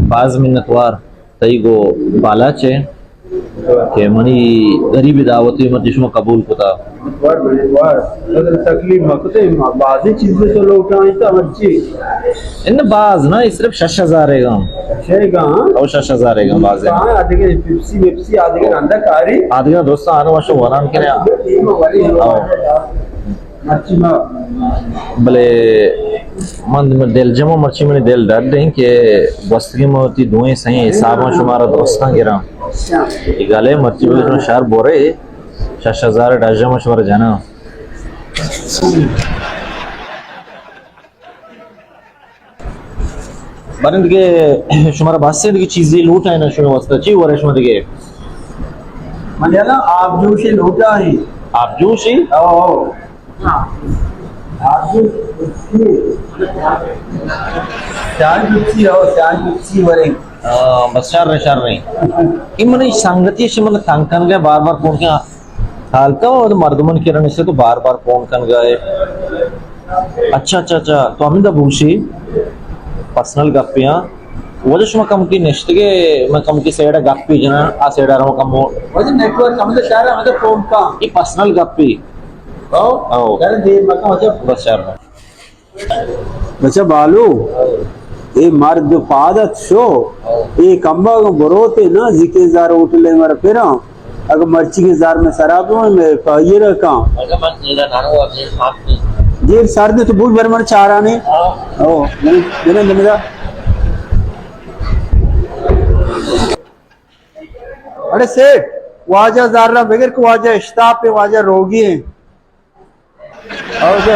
باز منتوار تئی گوں بالاچ ءَ کہ منی غریبی دعوت ءَ مرچی شما قبول کتا۔ منتوار، منتوار۔ اگر تکلیف مہ کتے، ما بازیں چیزے تو لوٹائیں تا مرچی۔ انہ باز نہ، اے صرف شش ہزار ءَ گاں۔ شش ءَ گاں؟ او شش ہزار ءَ گاں باز۔ ہاں، آدگہ پیپسی ویپسی آدگہ رندا کاری۔ آدگہ درست آنو وشو وران کنے۔ مرچی ما۔ بلے من، من دل جمع، مرچی منی دل ڈڈ ایں کہ گوستگیں ما وتی دوئیں سئیں حساباں شمارا درستاں گراں۔ اے گالے مرچی بلے شما شر بورے، شش ہزار ڈڈ جمع شمارا جناں۔ باریں دگہ شمارا باسیں دگہ چیزے لوٹائیں نا شمے واسطہ، چی ورے شما دگہ؟ من یلا آپ جوشے لوٹائیں۔ آپ جوشے؟ او، او۔ آپ جوش۔ سیان جوشی، او، سیان جوشی ورے۔ آ، بس شر رہے، شر رہے۔ اے منی سنگتی شما تنگ کنگے، بار بار فون کیا۔ حال تو مردمن کرا نشتے تو بار بار فون کنگا ہے۔ اچھا، اچھا، اچھا، تو ہمدا بوشی پرسنل گپے ہاں۔ واجہ شما کمکی نشتگے، من کمکی سائیڈا گپے جناں، آ سائیڈا رو کمو۔ واجہ نیٹ ورک ہمدا شہر ہمدا فون کا۔ اے پرسنل گپے۔ او؟ او۔ یار دیر مکن واجہ۔ بس شر۔ بچہ بالو، اے مرد پاد ات شو، اے کمبا گوں بروتے نا، زیکیں زار ہوٹل ءَ مر پھراں۔ اگہ مرچی کے زار میں سراب ہوں، میں پائیے رکھاں۔ دیر سرد تو بوجھ بر من چارانے۔ او، جنن، جنن دمدا۔ اڑے سیٹھ، واجہ زار را بگر کہ واجہ اشتاپ ہے، واجہ روگی ہیں۔ او جا۔